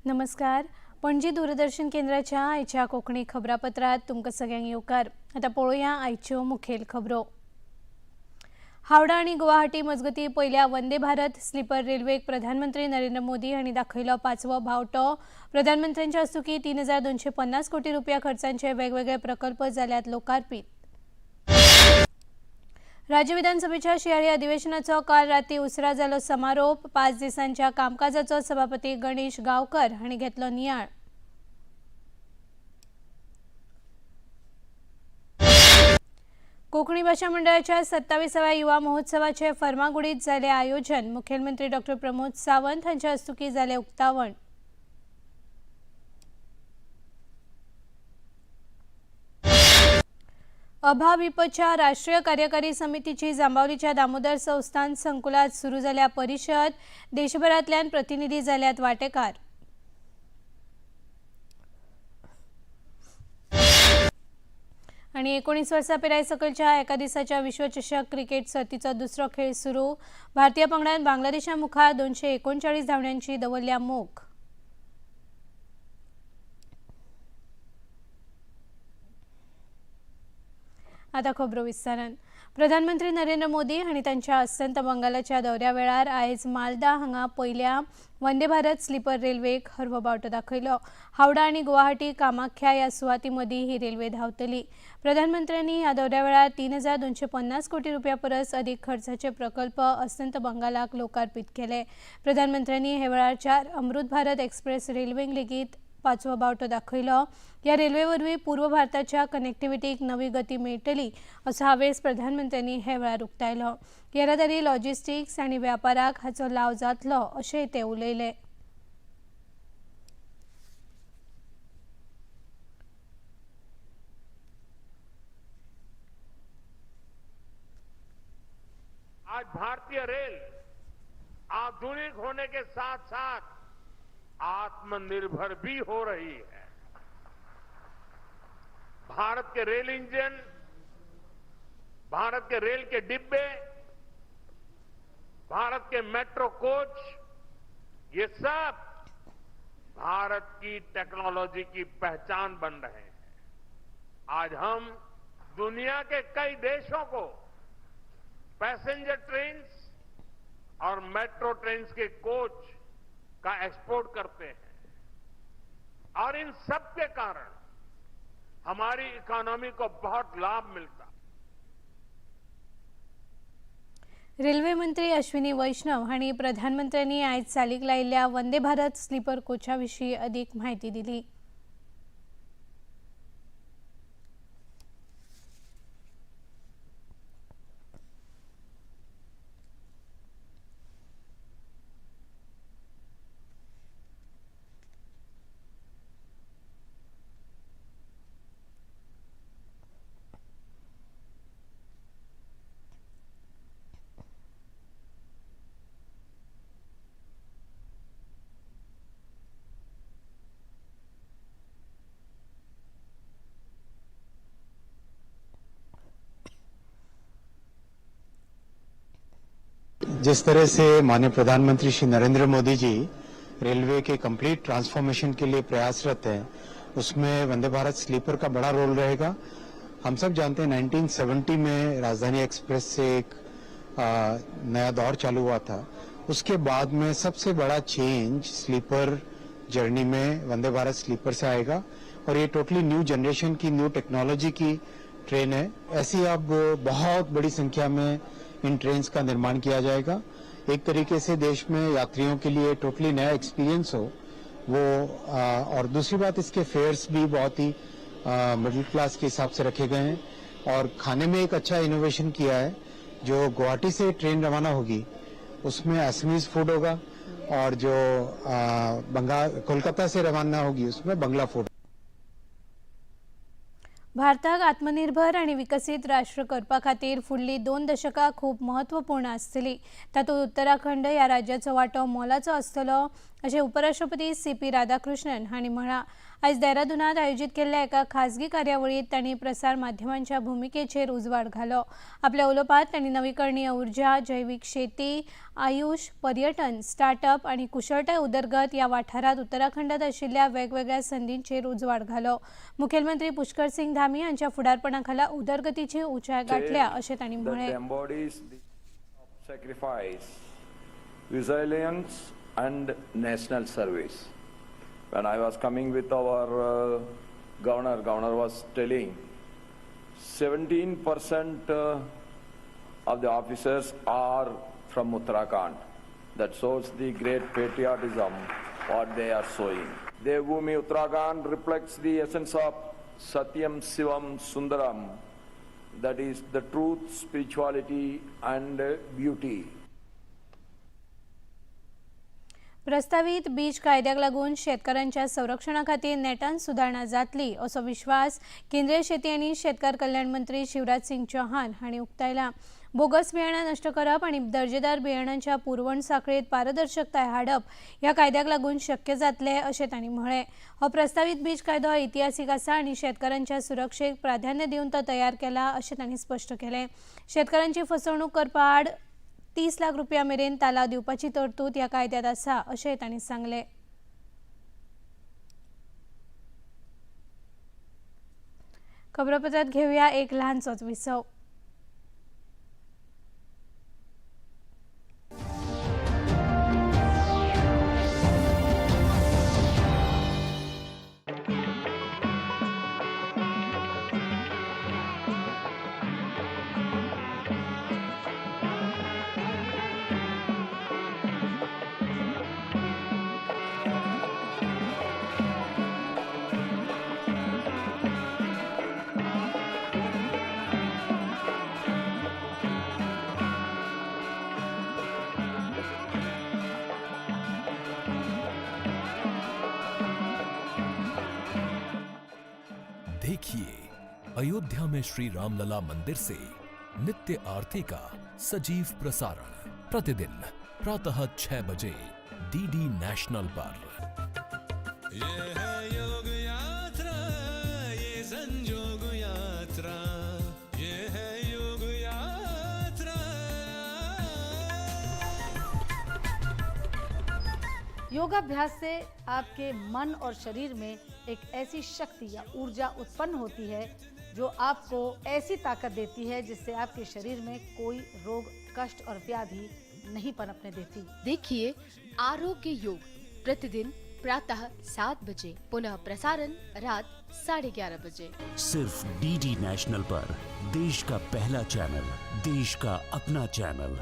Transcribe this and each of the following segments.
नमस्कार. पणजी दूरदर्शन केंद्राच्या आयच्या कोंकणी खबरापत्रात तुमकां सगळ्यांक येवकार. आतां पळोवया आयच्यो मुखेल खबरो. हावडा आनी गुवाहाटी मजगती पयल्या वंदे भारत स्लीपर रेल्वेक प्रधानमंत्री नरेंद्र मोदी हांणी दाखयलो पांचवो बावटो. प्रधानमंत्र्यांच्या हस्तुकीं 3250 कोटी रुपया खर्चांचे वेगवेगळे प्रकल्प जाल्यात लोकार्पीत. राज्य विधानसभेच्या शियाळी अधिवेशनाचो काल राती उसरा जालो समारोप. 5 दिसांच्या कामकाजाचो सभापती गणेश गावकर हांणी घेतलो नियाळ. कोंकणी भाशा मंडळाच्या 27व्या युवा महोत्सवाचे फर्मागुडीत जाले आयोजन. मुखेलमंत्री डॉक्टर प्रमोद सावंत हांच्या हस्तुकीं जालें उक्तावण. अभाविपच्या राष्ट्रीय कार्यकारी समितीची जांबावलीच्या दामोदर संस्थान संकुलात सुरू जाल्या परिशद. देशभरांतल्यान प्रतिनिधी जाल्यात वांटेकार. आणि 19 वर्सां पिराये सकलच्या एका दिसाच्या विश्वचषक क्रिकेट सर्तीचो दुसरो खेळ सुरू. भारतीय पंगडान बांगलादेशा मुखार 239 धांवड्यांची दवरल्या मोख. आता खबरो विस्तारान. प्रधानमंत्री नरेंद्र मोदी हांणी तांच्या अस्तंत बंगालाच्या दौऱ्या वेळार आयज मालदा हांगा पयल्या वंदे भारत स्लीपर रेल्वेक हरवो बावटो दाखयलो. हावडा आनी गुवाहाटी कामाख्या ह्या सुवाती मदीं ही रेल्वे धांवतली. प्रधानमंत्र्यांनी ह्या दौऱ्या वेळार 3250 कोटी रुपया परस अदीक खर्चाचे प्रकल्प अस्तंत बंगालाक लोकार्पीत केले. प्रधानमंत्र्यांनी हे वेळार 4 अमृत भारत एक्सप्रेस रेल्वेंक लेगीत पांचवो बावटो दाखयलो. ह्या रेल्वे वरवीं पूर्व भारताच्या कनेक्टिविटीक नवी गती मेळटली असो हावेस प्रधानमंत्र्यांनी हे वेळार उक्तायलो. येरादारी, लॉजिस्टिक्स आनी व्यापाराक हाचो लाव जातलो अशेंय ते उलयले. आज भारतीय रेल आधुनिक होने के साथ साथ आत्मनिर्भर भी हो रही है. भारत के रेल इंजन, भारत के रेल के डिब्बे, भारत के मेट्रो कोच, ये सब भारत की टेक्नोलॉजी की पहचान बन रहे हैं. आज हम दुनिया के कई देशों को पैसेंजर ट्रेन्स और मेट्रो ट्रेन्स के कोच का एक्सपोर्ट करते हैं और इन सब के कारण हमारी इकोनॉमी को बहुत लाभ मिलता. रेल्वे मंत्री अश्विनी वैष्णव हांणी प्रधानमंत्र्यांनी आयज चालीक लायिल्ल्या वंदे भारत स्लीपर कोचा विशीं अदीक म्हायती दिली. जिस तरह से माननीय प्रधानमंत्री Shri Narendra Modi ji railway K complete transformation K लिए प्रयासरत हैं, उसमें वंदे भारत स्लीपर का बड़ा रोल रहेगा. हम सब जानते हैं 1970 में राजधानी एक्सप्रेस से एक नया दौर चालू हुआ था. उसके बाद में सबसे बड़ा चेंज स्लीपर जर्नी में वंदे भारत स्लीपर से आएगा और ये टोटली न्यू जनरेशन की, न्यू टेक्नोलॉजी की ट्रेन है. ऐसी अब बहुत बड़ी संख्या में इन ट्रेन्स का निर्माण किया जाएगा. एक तरीके से देश में यात्रियों के लिए टोटली नया एक्सपीरियंस हो वो और दूसरी बात, इसके फेयर्स भी बहुत ही मिडिल क्लास के हिसाब से रखे गए हैं और खाने में एक अच्छा इनोवेशन किया है. जो गुवाहाटी से ट्रेन रवाना होगी उसमें असमीज फूड होगा और जो बंगाल कोलकाता से रवाना होगी उसमें बंगला फूड. भारताक आत्मनिर्भर आनी विकसीत राष्ट्र करपा खातीर फुडलीं 2 दशकां खूब म्हत्वपूर्ण आसतली. तातूंत उत्तराखंड ह्या राज्याचो वांटो मोलाचो आसतलो अशें उपराष्ट्रपती सी पी राधाकृष्णन हांणी म्हळां. आयज देहरादूनात आयोजीत केल्ल्या एका खासगी कार्यावळीत तांणी प्रसार माध्यमांच्या भुमिकेचेर उजवाड घालो. आपल्या उलोवपात तांणी नवीकरणीय ऊर्जा, जैवीक शेती, आयुष, पर्यटन, स्टार्टअप आनी कुशळटाय उदरगत ह्या वाठारांत उत्तराखंडात आशिल्ल्या वेगवेगळ्या संदींचेर उजवाड घालो. मुखेलमंत्री पुष्कर सिंग धामी हांच्या फुडारपणा खाला उदरगतीची उंचाय गाठल्या अशें तांणी म्हळें. Sacrifice, resilience and national service. When I was coming with our governor, governor was telling 17% of the officers are from Uttarakhand. That shows the great patriotism what they are showing. Devbhoomi Uttarakhand reflects the essence of Satyam Shivam Sundaram, that is the truth, spirituality and beauty. प्रस्तावीत बीज कायद्याक लागून शेतकारांच्या संरक्षणा खातीर नेटान सुदारणा जातली असो विश्वास केंद्रीय शेती आनी शेतकार कल्याण मंत्री शिवराज सिंग चौहान हांणी उक्तायला. बोगस बियाणां नश्ट करप आनी दर्जेदार बियाणांच्या पुरवण साखळीत पारदर्शकताय हाडप ह्या कायद्याक लागून शक्य जातलें अशें तांणी म्हळें. हो प्रस्तावीत बीज कायदो इतिहासीक आसा आनी शेतकारांच्या सुरक्षेक प्राधान्य दिवन तो तयार केला अशें तांणी स्पश्ट केलें. शेतकारांची फसवणूक करपा आड 30 लाख रुपया मेरेन तालाव दिवपाची तरतूद ह्या कायद्यात आसा अशेंय तांणी सांगलें. खबरापत्रात घेऊया एक ल्हानसोच विसव. देखिए अयोध्या में श्री रामलला मंदिर से नित्य आरती का सजीव प्रसारण प्रतिदिन प्रातः 6 बजे डीडी नेशनल पर. ये है योग यात्रा, ये संजोग यात्रा, ये है योग यात्रा. योगाभ्यास से आपके मन और शरीर में एक ऐसी शक्ति या ऊर्जा उत्पन्न होती है जो आपको ऐसी ताकत देती है जिससे आपके शरीर में कोई रोग, कष्ट और व्याधि नहीं पनपने देती. देखिए आरोग्य योग प्रतिदिन प्रातः 7 बजे, पुनः प्रसारण रात 11:30 बजे. सिर्फ डीडी नेशनल पर, देश का पहला चैनल, देश का अपना चैनल.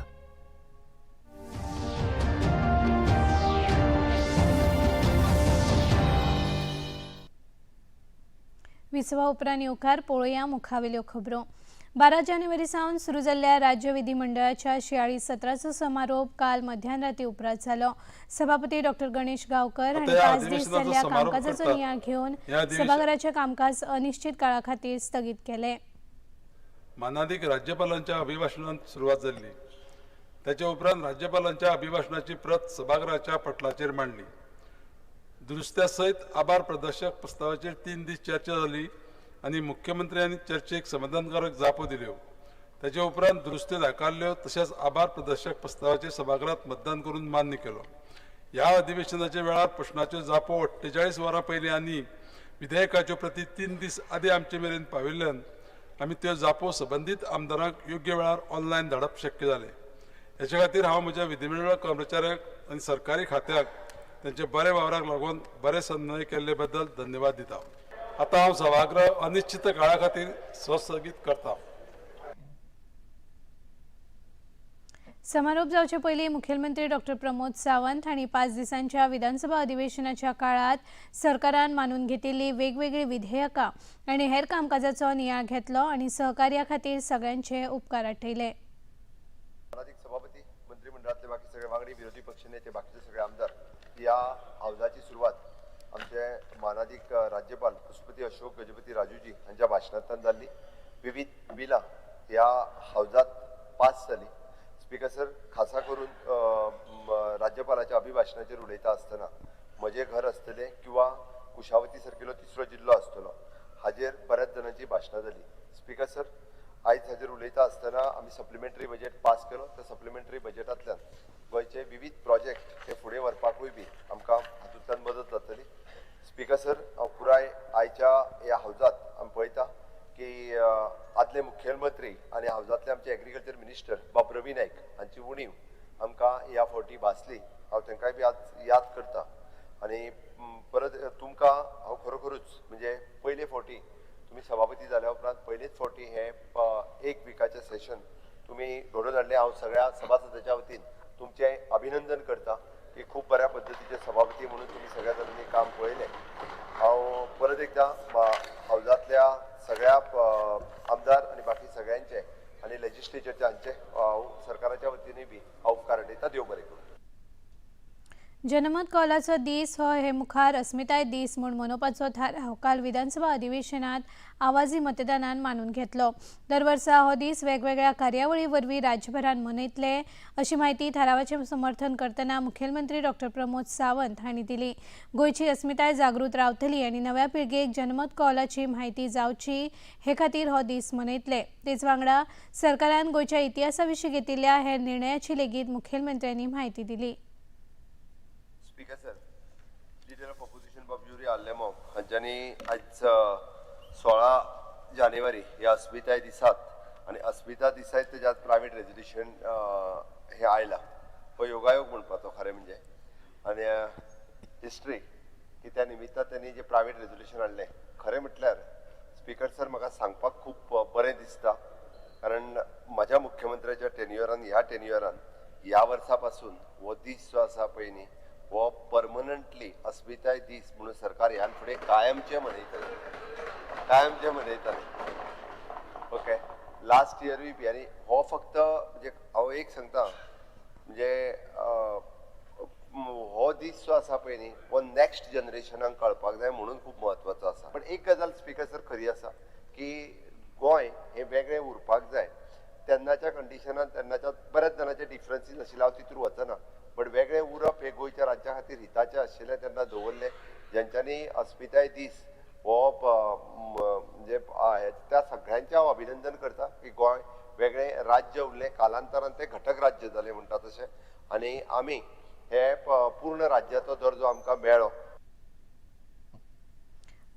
विसवा उपरांत येवकार. पळोवया मुखावेल्यो खबरो. 12 जानेवारी सावन सुरू जाल्ल्या राज्य विधिमंडळाच्या शियाळी सत्राचो समारोप काल मध्यानराती उपरांत जालो. सभापती डॉक्टर गणेश गावकर हांणी 5 दीस जाल्ल्या कामकाजाचो नियाळ घेवन सभाघराचें कामकाज अनिश्चित काळा खातीर स्थगीत केलें. मानादीक राज्यपालांच्या अभिभाशणान सुरवात जाल्ली. ताचे उपरांत राज्यपालांच्या अभिभाशणाची प्रत सभाघराच्या पटलाचेर मांडली. दुरुस्त्या सयत आभार प्रदर्शक प्रस्तावाचेर 3 दीस चर्चा जाली आनी मुख्यमंत्र्यांनी चर्चेक समाधानकारक जापो दिल्यो. ताचे उपरांत दुरुस्त्यो नाकारल्यो तशेंच आभार प्रदर्शक प्रस्तावाचेर सभाघरांत मतदान करून मान्य केलो. ह्या अधिवेशनाच्या वेळार प्रश्नाच्यो जापो 48 वरां पयलीं आनी विधेयकाच्यो प्रती 3 दीस आदीं आमचे मेरेन पाविल्ल्यान आमी त्यो जापो संबंदीत आमदारांक योग्य वेळार ऑनलायन धाडप शक्य जालें. हेचे खातीर हांव म्हज्या विधिमंडळ कर्मचाऱ्यांक आनी सरकारी खात्याक त्यांचे बरे वावराक लागून बरे समन्वय केल्ले बद्दल धन्यवाद दिता. आतां हांव सभागृह अनिश्चित काळा खातीर संस्थगीत करता. समारोप जावचे पयलीं मुखेलमंत्री डॉक्टर प्रमोद सावंत हांणी 5 दिसांच्या विधानसभा अधिवेशनाच्या काळात सरकारान मानून घेतिल्ली वेगवेगळी विधेयकां आनी हेर कामकाजाचो नियाळ घेतलो आनी सहकार्या खातीर सगळ्यांचे उपकार आठयले. सभापती, मंत्रिमंडळातले बाकी सगळे वांगडी, विरोधी पक्षनेते, बाकीचे सगळे आमदार, या हावजाची सुरवात आमचे मानादीक राज्यपाल पशुपती अशोक गजपती राजूजी हांच्या भाशणांतल्यान जाल्ली. विविध बिलां ह्या हावजात पास जाली. स्पीकर सर, खासा करून राज्यपालाच्या अभिभाशणाचेर उलयता आसतना म्हजें घर आसतलें किंवा कुशावती सारकिलो तिसरो जिल्लो आसतलो. हाजेर बऱ्याच जाणांची भाशणां जाली. स्पीकर सर, आयज हाजेर उलयता आसतना आमी सप्लिमेंटरी बजेट पास केलो. त्या सप्लिमेंटरी बजेटांतल्यान गोंयचे विविध प्रोजेक्ट हे फुडें व्हरपाकूय बी आमकां हातूंतल्यान मदत जातली. स्पीकर सर, हांव पुराय आयच्या ह्या हावजांत आमी पळयता की आदले मुखेलमंत्री आनी हावजांतले आमचे एग्रीकल्चर मिनिस्टर बाब रवी नायक हांची उणीव आमकां ह्या फावटी भासली. हांव तांकांय बी आज याद करता आनी परत तुमकां हांव खरोखरूच म्हणजे पयले फावटी तुमी सभापती जाल्या उपरांत पयलेच फावटी हें एक विकाचें सेशन तुमी घडोवन हाडलें. हांव सगळ्या सभासदाच्या वतीन तुमचें अभिनंदन करता की खूब बऱ्या पद्दतीचे सभापती म्हणून तुमी सगळ्या जाणांनी काम पळयलें. हांव परत एकदां हावजांतल्या सगळ्या आमदार आनी बाकी सगळ्यांचे आनी लेजिस्लेचरचे हांचे हांव सरकाराच्या वतीनूय बी हांव उपकार हाडटा. देव बरें करूं. जनमत कौलाचो दीस हो हे मुखार अस्मिताय दीस म्हूण मनोवपाचो थाराव काल विधानसभा अधिवेशनात आवाजी मतदानान मानून घेतलो. दर वर्सा हो दीस वेगवेगळ्या कार्यावळी वरवीं राज्यभरान मनयतले अशी म्हायती थारावाचें समर्थन करतना मुखेलमंत्री डॉक्टर प्रमोद सावंत हांणी दिली. गोंयची अस्मिताय जागृत रावतली आनी नव्या पिळगेक जनमत कौलाची म्हायती जावची हे खातीर हो दीस मनयतले. तेच वांगडा सरकारान गोंयच्या इतिहासा विशीं घेतिल्ल्या हेर निर्णयाची लेगीत मुखेलमंत्र्यांनी म्हायती दिली. Speaker sir, leader of opposition बाब युरी आलेमाव हांच्यांनी आयज 16 जानेवारी ह्या अस्मिताय दिसात आनी अस्मिता दिसाय तेज्या प्रायवेट रेजोल्युशन हें आयलां. हो योगायोग म्हणपाचो खरें म्हणजे आनी हिस्ट्री की त्या निमित्तान त्यांनी जे प्रायवेट रेजोल्युशन हाडलें. खरें म्हटल्यार स्पीकर सर, म्हाका सांगपाक खूब बरें दिसता कारण म्हाज्या मुख्यमंत्र्याच्या टेन्युअरान ह्या टेन्युअरान ह्या वर्सा पासून हो दीस जो आसा पळय न्ही हो परमनंटली अस्मिताय दीस म्हणून सरकार ह्यान फुडें कायमचें मनयतलें, कायमचें मनयतलें. ओके, लास्ट इयरूय बी आनी हो फक्त म्हणजे हांव एक सांगता म्हणजे हो दीस जो आसा पळय न्ही हो नॅक्स्ट जनरेशनाक कळपाक जाय म्हणून खूब म्हत्वाचो आसा. पण एक गजाल स्पीकर सर खरी आसा की गोंय हें वेगळें उरपाक जाय. तेन्नाच्या कंडिशनान तेन्नाच्या बऱ्याच जाणांचे डिफरन्सीस आशिल्ले, हांव तितूर वचना, बट वेगळें उरप हें गोंयच्या राज्या खातीर हिताचें आशिल्लें तेन्ना दवरलें. ज्यांच्यांनी अस्मिताय दीस हो म्हणजे त्या सगळ्यांचें हांव अभिनंदन करता की गोंय वेगळें राज्य उरलें, कालांतरान तें घटक राज्य जालें म्हणटा तशें आनी आमी हे पूर्ण राज्याचो दर्जो आमकां मेळ्ळो.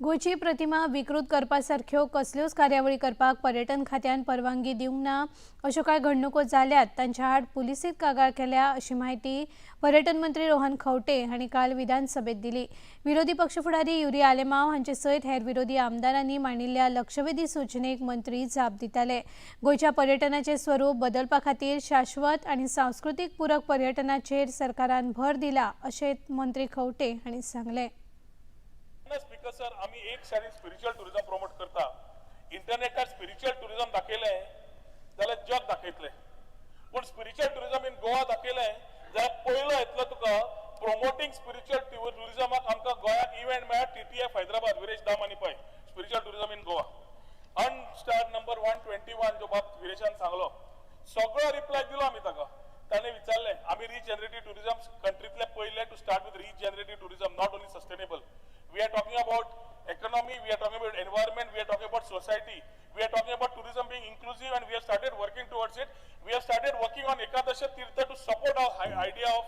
गोंयची प्रतिमा विकृत करपा सारक्यो कसल्योच कार्यावळी करपाक पर्यटन खात्यान परवानगी दिवंक ना अश्यो कांय घडणुको जाल्यात तांच्या आड पुलिसेंत कागाळ केल्या अशी म्हायती पर्यटन मंत्री रोहन खंवटे हांणी काल विधानसभेत दिली. विरोधी पक्ष फुडारी युरी आलेमाव हांचे सयत हेर विरोधी आमदारांनी मांडिल्ल्या लक्षवेधी सूचनेक मंत्री जाप दिताले. गोंयच्या पर्यटनाचें स्वरूप बदलपा खातीर शाश्वत आनी सांस्कृतीक पूरक पर्यटनाचेर सरकारान भर दिला अशें मंत्री खंवटे हांणी सांगलें. स्पीकर सर, आमी एक सायडीन स्पिरिच्युअल टुरिजम प्रमोट करता. इंटरनेटार स्पिरिच्युअल टुरिजम दाखयलें जाल्यार जग दाखयतलें, पूण स्पिरिच्युअल टुरिजम इन गोवा दाखयलें जाल्यार पयलो येतलो तुका प्रमोटींग स्पिरिच्युअल टुरिजमाक. आमकां गोंयाक इव्हेंट मेळ्ळा TTF Hyderabad, Viresh Damani Pai, spiritual tourism in Goa unstarred number 121 जो बाब विरेशान सांगलो सगळो रिप्लाय दिलो आमी ताका. ताणें विचारलें आमी रिजनरेटीव टुरिजम कंट्रींतले पयले to start with regenerative tourism, not only sustainable. We are talking about economy, we are talking about environment, we are talking about society, we are talking about tourism being inclusive, and we have started working towards it. We have started working on Ekadasha Tirtha to support our idea of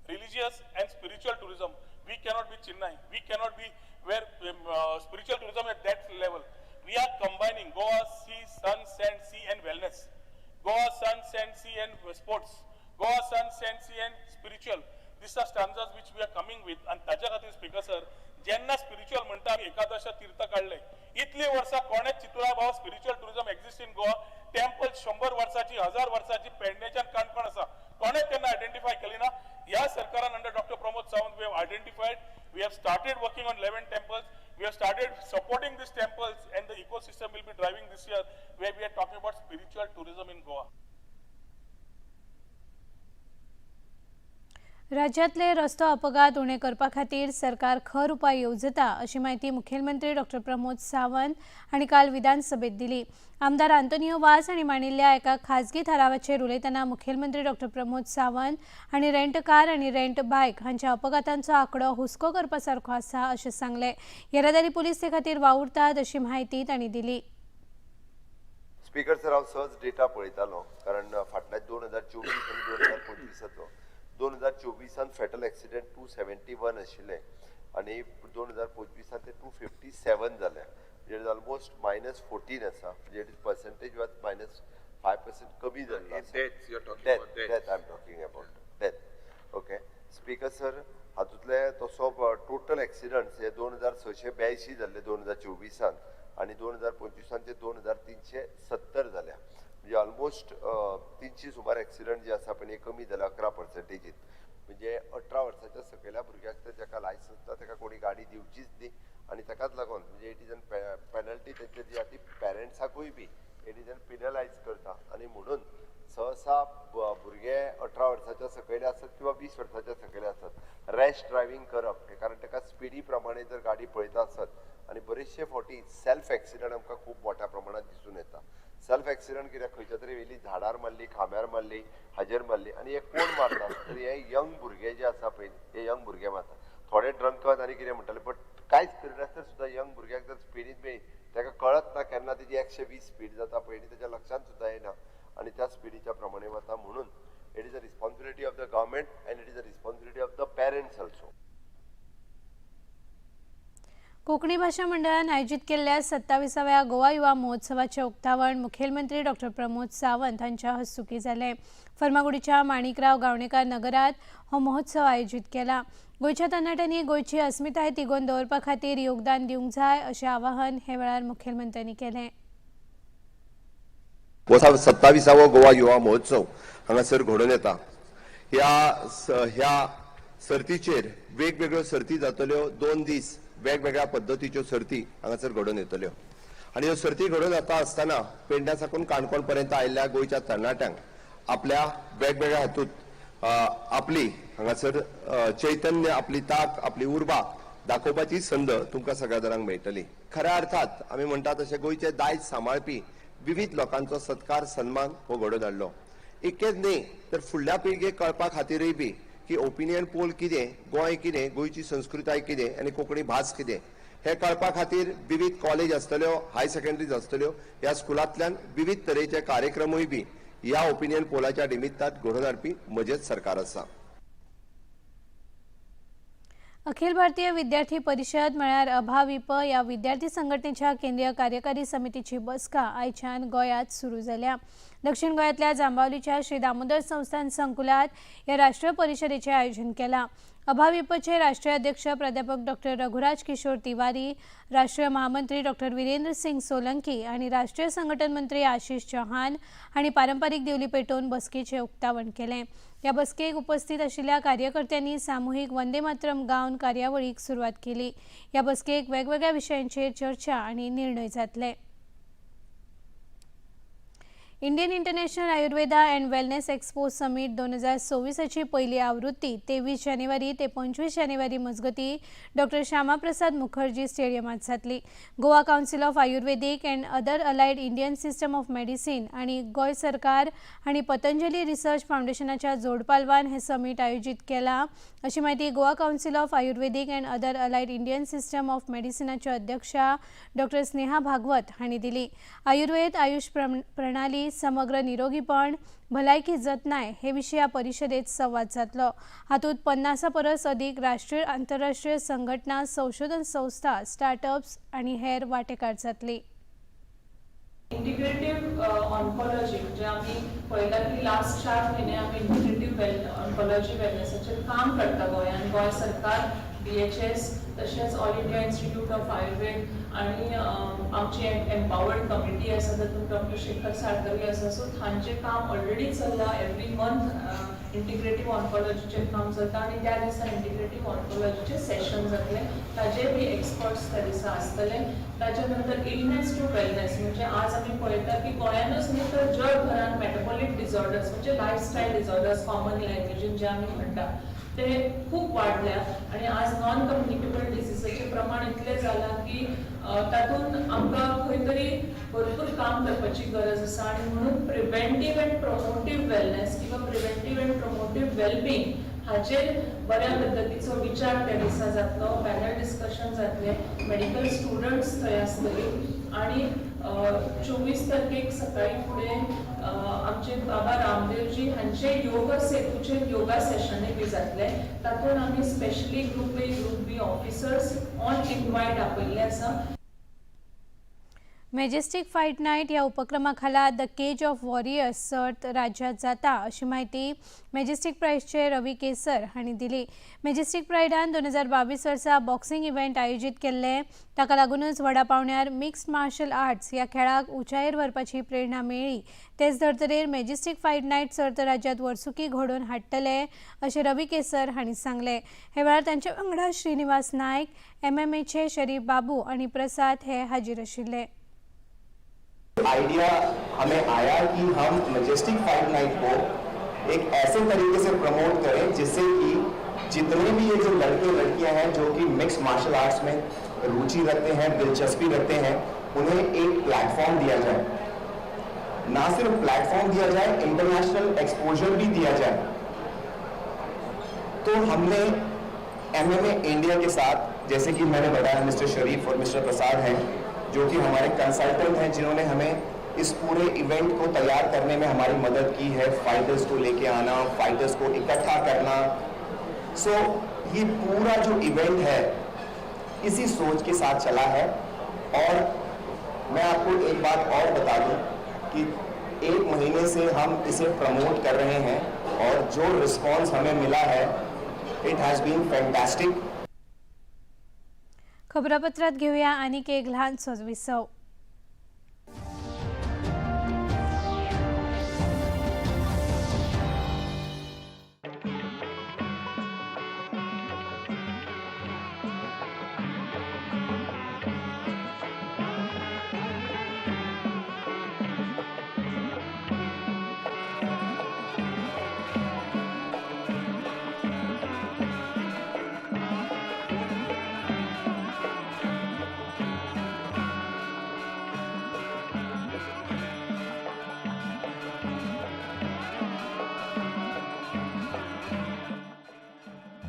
religious and spiritual tourism. We cannot be Chennai, we cannot be where spiritual tourism at that level. We are combining Goa, sea, sun, sand, sea and wellness. Goa, sun, sand, sea and sports. Goa, sun, sand, sea and spiritual. These are stanzas which we are coming with. And ताच्या खातीर speaker sir, जेन्ना spiritual म्हणटा आमी एकादश तीर्थ काडले, इतली वर्सां कोणेच चितुरा भाव spiritual tourism exist in Goa. Temple 100 वर्साची 1000 वर्साची पेडणेच्यान काणकोण आसा, कोणेच तेन्ना आयडेंटिफाय केली ना. ह्या सरकारान under doctor Pramod Sawant we have identified, we have started working on 11 temples, we have started supporting these temples, and the ecosystem will be driving this year where we are talking about spiritual tourism in Goa. राज्यांतले रस्तो अपघात उणे करपा खातीर सरकार खर उपाय येवजता अशी म्हायती मुखेलमंत्री डॉक्टर प्रमोद सावंत हांणी काल विधानसभेत दिली. आमदार आंतोनियो वास हांणी मांडिल्ल्या एका खाजगी थारावाचेर उलयतना मुखेलमंत्री डॉक्टर प्रमोद सावंत हांणी रेंट कार आनी रेंट बायक हांच्या अपघातांचो आंकडो हुस्को करपा सारको आसा अशें सांगलें. येरादारी पुलीस ते खातीर वावुरतात अशी म्हायती तांणी दिली. स्पीकर सर, हांव सहज डेटा पळयतालो, कारण फाटल्या 2024 आनी 2025 2024 फेटल एक्सिडेंट 271 आशिल्ले आनी 2025 ते 257 जाले, म्हणजे it is almost -14 आसा, म्हणजे it is percentage was -5% कमी जाल्लो. Death I am talking about death. Okay speaker sir, हातूंतले तसो टोटल एक्सिडंट्स हे 2682 जाल्ले 2024 आनी 2025 ते 2370 जाल्या, म्हणजे ऑलमोस्ट 300 सुमार एक्सिडंट जे आसा पळय कमी जाल्या 11%. म्हणजे 18 वर्साच्या सकयल्या भुरग्याक तर जाका लायसन्स ना ताका कोणी गाडी दिवचीच न्ही, आनी ताकाच लागून म्हणजे it is an penalty तेंचे जी आसा ती पेरंट्साकूय बी it is an पिनलायज करता. आनी म्हणून सहसा भुरगे 18 वर्साच्या सकयले आसत किंवा 20 वर्साच्या सकयले आसत रॅश ड्रायव्हींग करप, कारण ताका स्पिडी प्रमाणे जर गाडी पळयता आसत आनी बरेचशे फावटी सेल्फ एक्सिडंट आमकां खूब मोठ्या प्रमाणात दिसून येता. सेल्फ एक्सिडंट कित्याक, खंयच्या तरी वेली झाडार मारली, खांब्यार मारली, हाजेर मारली, आनी हे कोण मारता तर हे यंग भुरगे जे आसा पळय हे यंग भुरगे मारता. थोडे ड्रंकन आनी कितें म्हणटाले, बट कांयच करिनासतना सुद्दां यंग भुरग्याक जर स्पिडीन मेळ्ळी ताका कळत ना केन्ना तेजी 120 स्पीड जाता पळय आनी तेच्या लक्षांत सुद्दां येना आनी त्या स्पिडीच्या प्रमाणे वता. म्हणून it is a responsibility of the government and it is a responsibility of the parents also. Konkani भाशा मंडळान आयोजीत केल्ल्या 27व्या गोवा युवा महोत्सवाचें उक्तावण मुखेलमंत्री डॉक्टर प्रमोद सावंत हांच्या हस्तुकीं जालें. फर्मागुडीच्या माणिकराव गावणेकार नगरात हो महोत्सव आयोजीत केला. गोंयच्या तरणाट्यांनी गोंयची अस्मिताय तिगोवन दवरपा खातीर योगदान दिवंक जाय अशें आवाहन हे वेळार मुखेलमंत्र्यांनी केलें. 27वो गोवा युवा महोत्सव हांगासर घडोवन येता. ह्या सर्तीचेर वेगवेगळ्यो सर्ती जातल्यो, 2 दीस वेगवेगळ्या पद्दतीच्यो सर्ती हांगासर घडोवन येतल्यो आनी ह्यो सर्ती घडोवन येता आसतना पेडण्या साकून काणकोण पर्यंत आयिल्ल्या गोंयच्या तरणाट्यांक आपल्या वेगवेगळ्या हातूंत आपली हांगासर चैतन्य, आपली ताक, आपली उर्बा दाखोवपाची संद तुमकां सगळ्या जाणांक मेळटली. खऱ्या अर्थात आमी म्हणटा तशें गोंयचें दायज सांबाळपी विविध लोकांचो सत्कार सन्मान हो घडोवन हाडलो. इतकेंच न्ही तर फुडल्या पिळगेक कळपा खातीरय बी की ओपिनियन पोल कितें, गोंय कितें, गोंयची संस्कृताय कितें आनी कोंकणी भास कितें हें कळपा खातीर विविध कॉलेज आसतल्यो, हाय सेकंडरीज आसतल्यो, ह्या स्कुलांतल्यान विविध तरेचे कार्यक्रमूय बी ह्या ओपिनियन पोलाच्या निमित्तान घडोवन हाडपी म्हजेंच सरकार आसा. अखिल भारतीय विद्यार्थी परिशद म्हळ्यार अभाविप ह्या विद्यार्थी संघटनेच्या केंद्रीय कार्यकारी समितीची बसका आयच्यान गोंयांत सुरू जाल्या. दक्षिण गोंयांतल्या जांबावलीच्या श्री दामोदर संस्थान संकुलात ह्या राष्ट्रीय परिशदेचें आयोजन केलां. अभाविपचे राष्ट्रीय अध्यक्ष प्राध्यापक डॉक्टर रघुराज किशोर तिवारी, राष्ट्रीय महामंत्री डॉक्टर वीरेंद्र सिंग सोलंकी आनी राष्ट्रीय संघटन मंत्री आशिष चौहान हांणी पारंपारीक दिवली पेटोवन बसकेचें उक्तावण केलें. ह्या बसकेक उपस्थित आशिल्ल्या कार्यकर्त्यांनी सामुहीक वंदे मातरम गावन कार्यावळीक सुरवात केली. ह्या बसकेक वेगवेगळ्या विशयांचेर चर्चा आनी निर्णय जातले. Indian International Ayurveda and Wellness Expo Summit 2026 पयली आवृत्ती 23 जानेवारी ते 25 जानेवारी मजगती डॉक्टर श्यामाप्रसाद मुखर्जी स्टेडियमात जातली. Goa Council of Ayurvedic and Other Allied Indian System of Medicine आनी गोंय सरकार आनी पतंजली रिसर्च फावंडेशनाच्या जोडपालवान हे समीट आयोजीत केला अशी म्हायती Goa Council of Ayurvedic and Other Allied Indian System of मेडिसिनाच्यो अध्यक्षा डॉक्टर स्नेहा भागवत हांणी दिली. आयुर्वेद आयुष प्रणाली, समग्र निरोगीपण, भलायकी जतनाय हे विशीं ह्या परिशदेत संवाद जातलो. हातूंत 50 परस अदीक राष्ट्रीय आंतरराष्ट्रीय संघटना, संशोधन संस्था, स्टार्टअप्स आनी हेर वांटेकार जातली. इंटिग्रेटीव ऑन्कोलॉजी म्हणजे आमी पळयता की लास्ट 4 म्हयने आमी इंटिग्रेटीव ऑन्कोलॉजी वेलनेसाचेर काम करता गोंयांत. गोंय सरकार, DHS तशेंच All India Institute of Ayurveda आनी आमची एम्पावर्ड कमिटी आसा तातूंत डॉक्टर शेखर साळकरी आसा. सो तांचें काम ऑलरेडी चल्लां. एवरी मंथ इंटिग्रेटीव ऑन्कोलॉजीचेर काम चलता आनी त्या दिसा इंटिग्रेटीव ऑन्कोलॉजीचें सेशन जातलें, ताजे बी एक्सपर्ट्स त्या दिसा आसतले. ताच्या नंतर इलनेस टू वेलनेस म्हणजे आज आमी पळयता की गोंयानूच न्ही तर जगभरान मेटाबॉलीक डिसऑर्डर्स म्हणजे लायफस्टायल डिसऑर्डर्स कॉमन लँग्वेजीन जे आमी म्हणटा ते खूब वाडल्या आनी आज नॉन कम्युनिकेबल डिजीजाचें प्रमाण इतलें जालां की तातूंत आमकां खंय तरी भरपूर काम करपाची गरज आसा आनी म्हणून प्रिवेंटीव अँड प्रमोटीव वेलनेस किंवा प्रिवेंटीव अँड प्रमोटीव वेलबींग हाचेर बऱ्या पद्दतीचो विचार त्या दिसा जातलो. पॅनल डिस्कशन जातलें, मेडिकल स्टुडंट्स थंय आसतली आनी 24 तारखेक सकाळी फुडें आमचे बाबा रामदेवजी हांचे योग सेतूचेर योगा सेशनूय बी जातलें. तातूंत आमी specially group A group B officers on invite आपयल्ले आसा. मॅजेस्टीक फायट नायट ह्या उपक्रमा खाला the cage of warriors सर्त राज्यात जाता अशी म्हायती मॅजेस्टीक प्रायडचे रवी केसर हांणी दिली. मॅजेस्टीक प्रायडान 2022 वर्सा बॉक्सिंग इव्हेंट आयोजीत केल्ले. ताका लागूनच व्हडा पावण्यार मिक्स्ड मार्शल आर्ट्स ह्या खेळाक उंचायेर व्हरपाची प्रेरणा मेळ्ळी. तेच धर्तरेर मॅजेस्टीक फायट नायट सर्त राज्यात वर्सुकी घडोवन हाडटले अशें रवी केसर हांणी सांगलें. हे वेळार तांचे वांगडा श्रीनिवास नायक, एमएमएचे शरीफ बाबू आनी प्रसाद हे हाजीर आशिल्ले. आइडिया हमें आया कि हम मजेस्टिक फाइट नाइट को एक ऐसे तरीके से प्रमोट करें जिससे कि जितने भी ये जो लड़के लड़कियां हैं जो कि मिक्स मार्शल आर्ट्स में रुचि रखते हैं, दिलचस्पी रखते हैं, उन्हें एक प्लेटफॉर्म दिया जाए. ना सिर्फ प्लेटफॉर्म दिया जाए, इंटरनेशनल एक्सपोजर भी दिया जाए. तो हमने एमएमए इंडिया के साथ, जैसे कि मैंने बताया, मिस्टर शरीफ और मिस्टर प्रसाद हैं जो कि हमारे कंसल्टेंट हैं, जिन्होंने हमें इस पूरे इवेंट को तैयार करने में हमारी मदद की है. फाइटर्स को लेके आना, फाइटर्स को इकट्ठा करना, सो ये पूरा जो इवेंट है इसी सोच के साथ चला है. और मैं आपको एक बात और बता दूं कि 1 महीने से हम इसे प्रमोट कर रहे हैं और जो रिस्पॉन्स हमें मिला है it has been fantastic. खबरापत्रात घेऊया आणखी एक ल्हानसो विसव.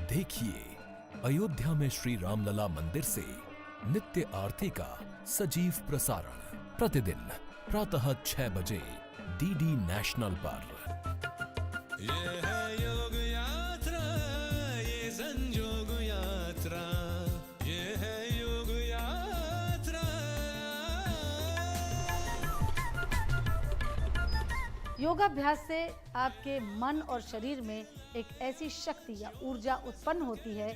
देखिए अयोध्या में श्री रामलला मंदिर से नित्य आरती का सजीव प्रसारण प्रतिदिन प्रातः 6 बजे डीडी नेशनल पर। ये है योग यात्रा, ये संजोग यात्रा, ये है योग यात्रा। योगाभ्यास से आपके मन और शरीर में एक ऐसी शक्ति या ऊर्जा उत्पन्न होती है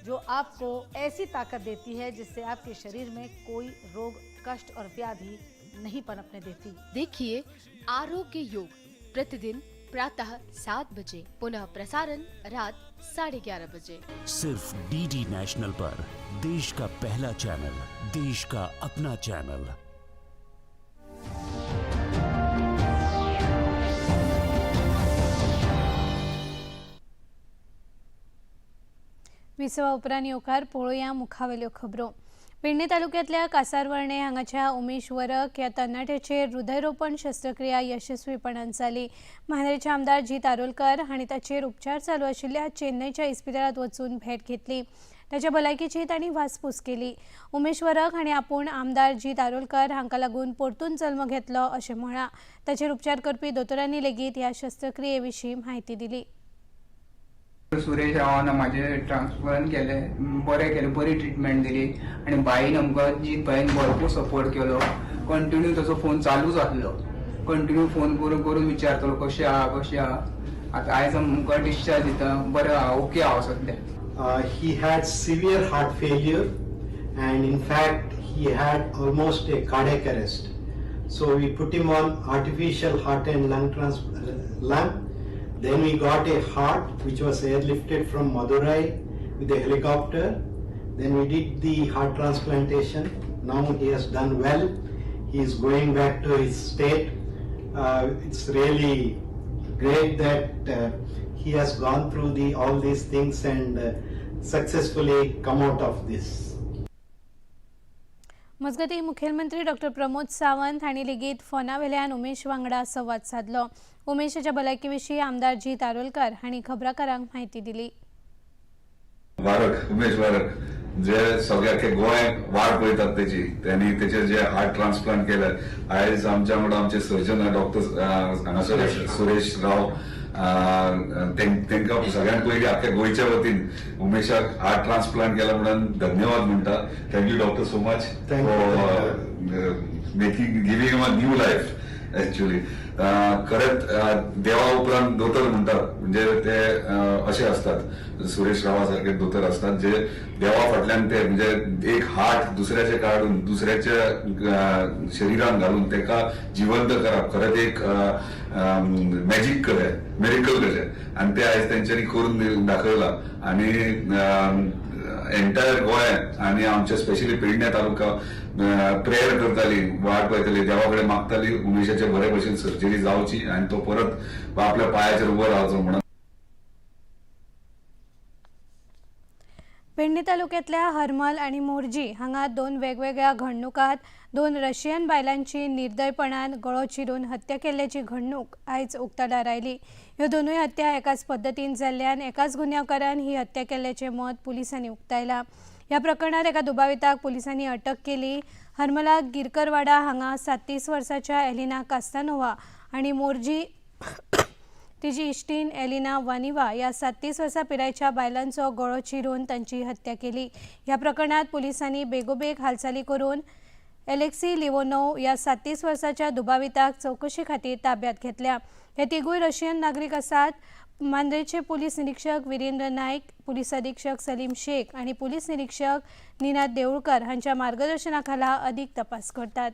जो आपको ऐसी ताकत देती है जिससे आपके शरीर में कोई रोग, कष्ट और व्याधि नहीं पनपने देती। देखिए आरोग्य योग प्रतिदिन प्रातः 7 बजे, पुनः प्रसारण रात 11:30 बजे, सिर्फ डीडी नेशनल पर। देश का पहला चैनल, देश का अपना चैनल। विसवा उपरांत येवकार पळोवया मुखावेल्यो खबरो। पेडणे तालुक्यांतल्या कासारवर्णे हांगाच्या उमेश वरक ह्या तरणाट्याचेर हृदयरोपण शस्त्रक्रिया यशस्वीपणान जाली। मांद्रेचे आमदार जीत आरोलकर हांणी ताचेर उपचार चालू आशिल्ल्या चेन्नईच्या इस्पितळांत वचून भेट घेतली। ताच्या भलायकेची तांणी वासपूस केली। उमेश वरक हांणी आपूण आमदार जीत आरोलकर हांकां लागून परतून जल्म घेतलो अशें म्हळां। ताचेर उपचार करपी दोतोरांनी लेगीत ह्या शस्त्रक्रिये विशीं म्हायती दिली। सुरेश रावान म्हाजे ट्रान्सफरान केलें, बरें केलें, बरी ट्रिटमेंट दिली आनी बाईन आमकां जीत बाईन भरपूर सपोर्ट केलो। कंटिन्यू ताचो फोन चालूच आसलो, कंटिन्यू फोन करून करून विचारतलो कशें आहा कशें आहा। आतां आयज आमकां डिस्चार्ज दिता, बरें आहा, ओके आहा सद्या। He had severe heart failure and in fact he had almost a cardiac arrest. So we put him on artificial heart and lung lung. Then we got a heart which was airlifted from Madurai with a helicopter. Then we did the heart transplantation. Now he has done well. He is going back to his state. It's really great that he has gone through the all these things and successfully come out of this. मजगतीं, मुखेलमंत्री doctor Pramod Sawant हांणी लेगीत फोना वेल्यान उमेश वांगडा संवाद सादलो. उमेशाच्या भलायके विशीं आमदार जीत आरोलकार हांणी खबराकारांक म्हायती दिली. वारक, उमेश वारक, जे सगळ्या अख्खे गोंय वाट पळयतात तेची. त्यांनी तेचे जे हार्ट ट्रान्सप्लांट केले, आयज आमच्या वांगडा आमचे सर्जन डॉक्टर हांगासर सुरेश राव, तांकां सगळ्यांत पयलीं आख्या गोंयच्या वतीन उमेशाक हार्ट ट्रान्सप्लांट केला म्हणून धन्यवाद म्हणटा. Thank you, doctor, so much for making giving a new life actually. खरेंच देवा उपरांत दोतोर म्हणटात, म्हणजे ते अशे असतात, सुरेश रावा सारखे दोतोर असतात जे देवा फाटल्यान ते म्हणजे एक हार्ट दुसऱ्याचे काडून दुसऱ्याच्या शरिरान घालून तेका जिवंत करप खरेंच एक मॅजीक कशें, मिरेकल कशें. आनी ते आयज तेंच्यांनी करून दाखयला. आनी एंटायर गोंय आनी आमचे स्पेशली पेडणे तालुका प्रेयर करताली, वाट पळयताली, देवा कडेन मागताली उमेशाचे बरे भशेन सर्जरी जावची आनी तो परत आपल्या पांयाचेर उबो रावचो म्हणून. पेडणे तालुक्यांतल्या हरमल आनी मोरजी हांगा दोन वेगवेगळ्या घडणुकांत दोन रशियन बायलांची निर्दयपणान गळो चिरून हत्या केल्ल्याची घडणूक आयज उक्ताडार आयली. ह्यो दोनूय हत्या एकाच पद्दतीन जाल्ल्यान एकाच गुन्यांवकारान ही हत्या केल्ल्याचें मत पुलिसांनी उक्तायलां. ह्या प्रकरणात एका दुबाविताक पुलिसांनी अटक केली. हरमलाक गिरकरवाडा हांगा 37 वर्साच्या एलिना कास्तानोवा आनी मोरजी तिची इश्टीन एलिना वानिवा ह्या 37 वर्सां पिरायेच्या बायलांचो गळो चिरून तांची हत्या केली. ह्या प्रकरणात पुलिसांनी बेगोबेग हालचाली करून एलेक्सी लिवोनोव ह्या 37 वर्साच्या दुबाविताक चवकशी खातीर ताब्यात घेतल्या. हे तिगूय रशियन नागरीक आसात. मांद्रेचे पुलीस निरीक्षक विरेंद्र नायक, पुलीस अधीक्षक सलीम शेख आनी पुलीस निरीक्षक निनाद देऊळकर हांच्या मार्गदर्शनाखाला अधिक तपास करतात.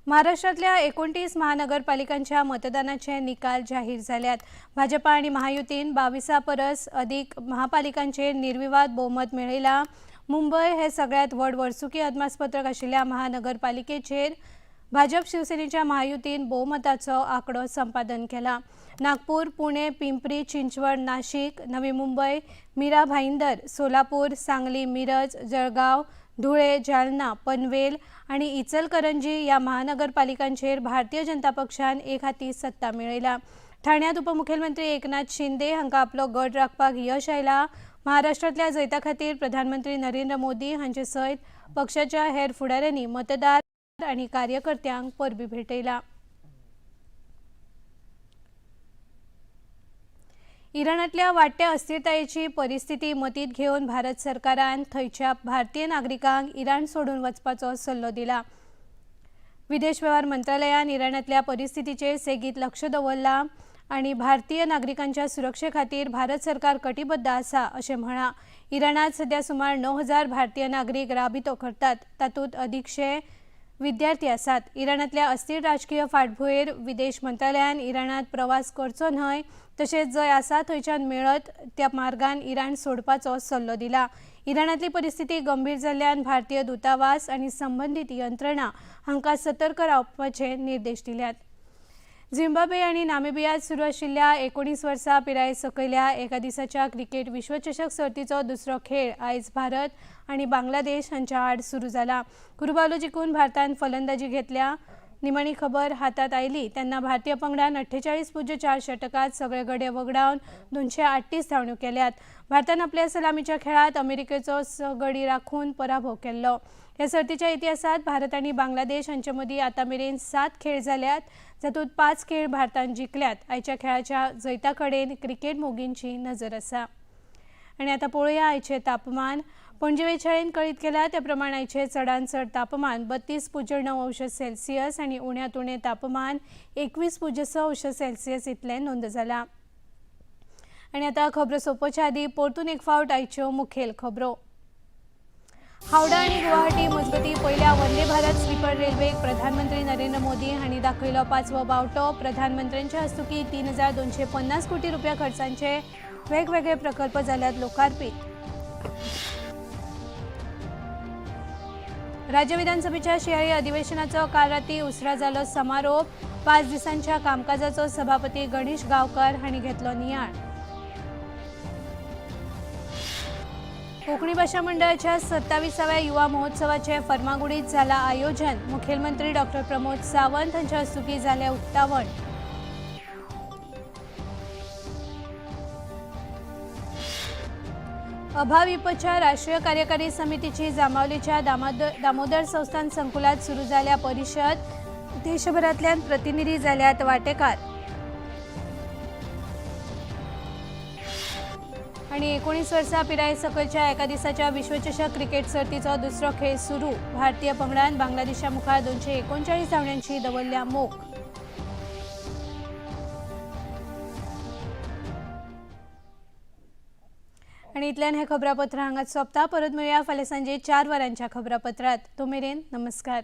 महाराष्ट्रातल्या 29 महानगरपालिकांच्या मतदानाचे निकाल जाहीर जाल्यात. भाजपा आनी महायुतीन 22 परस अदीक महापालिकांचेर निर्विवाद बहुमत मेळयला. मुंबय हे सगळ्यात व्हड वर्सुकी अदमासपत्रक आशिल्ल्या महानगरपालिकेचेर भाजप शिवसेनेच्या महायुतीन बहुमताचो आंकडो संपादन केला. नागपूर, पुणे, पिंपरी चिंचवड, नाशिक, नवी मुंबय, मीरा भाईंदर, सोलापूर, सांगली, मिरज, जळगाव, धुळे, जालना, पनवेल आनी इचलकरंजी ह्या महानगरपालिकांचेर भारतीय जनता पक्षान एक हाती सत्ता मेळयला. ठाण्यात उपमुख्यमंत्री एकनाथ शिंदे हांकां आपलो गड राखपाक यश आयला. महाराष्ट्रांतल्या जैता खातीर प्रधानमंत्री नरेंद्र मोदी हांचे सयत पक्षाच्या हेर फुडाऱ्यांनी मतदार आनी कार्यकर्त्यांक परबी भेटयला. इराणांतल्या वाडट्या अस्थिरतायेची परिस्थिती मतींत घेवन भारत सरकारान थंयच्या भारतीय नागरिकांक इराण सोडून वचपाचो सल्लो दिला. विदेश वेव्हार मंत्रालयान इराणांतल्या परिस्थितीचेर सेगीत लक्ष दवरलां आनी भारतीय नागरिकांच्या सुरक्षे खातीर भारत सरकार कटिबद्ध आसा अशें म्हळां. इराणांत सध्या सुमार 9,000 भारतीय नागरीक राबितो करतात, तातूंत अदीकशे विद्यार्थी आसात. इराणांतल्या अस्थिर राजकीय फाटभुंयेर विदेश मंत्रालयान इराणांत प्रवास करचो न्हय तशेंच जंय आसा थंयच्यान मेळत त्या मार्गान इराण सोडपाचो सल्लो दिला. इराणांतली परिस्थिती गंभीर जाल्ल्यान भारतीय दूतावास आनी संबंदीत यंत्रणा हांकां सतर्क रावपाचे निर्देश दिल्यात. झिम्बाब्वे आनी नामिबियांत सुरू आशिल्ल्या 19 वर्सां पिराये सकयल्या एका दिसाच्या क्रिकेट विश्वचषक सर्तीचो दुसरो खेळ आयज भारत आनी बांगलादेश हांच्या आड सुरू जाला. कुरुबावलो जिखून भारतान फलंदाजी घेतल्या. निमाणी खबर हातात आयली तेन्ना भारतीय पंगडान 48.4 षटकात सगळे गडे वगडावन 238 धांवड्यो केल्यात. भारतान आपल्या सलामीच्या खेळात अमेरिकेचो 6 गडी राखून पराभव केल्लो. ह्या सर्तीच्या इतिहासात भारत आनी बांगलादेश हांचे मदीं आतां मेरेन 7 खेळ जाल्यात, जातूंत 5 खेळ भारतान जिखल्यात. आयच्या खेळाच्या जैता कडेन क्रिकेट मोगींची नजर आसा. आनी आतां पळोवया आयचें तापमान. पणजे वेधशाळेन कळीत केला त्या प्रमाण आयचें चडांत चड तापमान 32.9 अंश सेल्सियस आनी उण्यांत उणें तापमान 21.6 अंश सेल्सियस इतलें नोंद जालां. आनी आतां खबरो सोंपोवच्या आदीं परतून एक फावट आयच्यो मुखेल खबरो. हावडा आनी गुवाहाटी मजगतीं पयल्या वंदे भारत स्लीपर रेल्वेक प्रधानमंत्री नरेंद्र मोदी हांणी दाखयलो 5वो बावटो. प्रधानमंत्र्यांच्या हस्तुकीं 3,250 कोटी रुपया खर्चांचे वेगवेगळे प्रकल्प जाल्यात लोकार्पीत. राज्य विधानसभेच्या शिंयाळी अधिवेशनाचो काल राती उसरा जालो समारोप. 5 दिसांच्या कामकाजाचो सभापती गणेश गांवकर हांणी घेतलो नियाळ. कोंकणी भाशा मंडळाच्या 27व्या युवा महोत्सवाचे फर्मागुडीत जाला आयोजन. मुखेलमंत्री डॉक्टर प्रमोद सावंत हांच्या हस्तुकीं जालें उक्तावण. अभाविपच्या राष्ट्रीय कार्यकारी समितीची जांबावलीच्या दामोदर संस्थान संकुलात सुरू जाल्या परिशद. देशभरांतल्यान प्रतिनिधी जाल्यात वाटेकार. आणि 19 वर्सां पिराये सकलच्या एका दिसाच्या विश्वचषक क्रिकेट सर्तीचो दुसरो खेळ सुरू. भारतीय पंगडान बांगलादेशा मुखार 239 धांवड्यांची दवरल्या मोख. आणि इतल्यान हे खबरापत्र हांगाच सोंपता. परत मेळया फाल्यां सांजे 4 वरांच्या खबरापत्रात. तो मेरेन नमस्कार.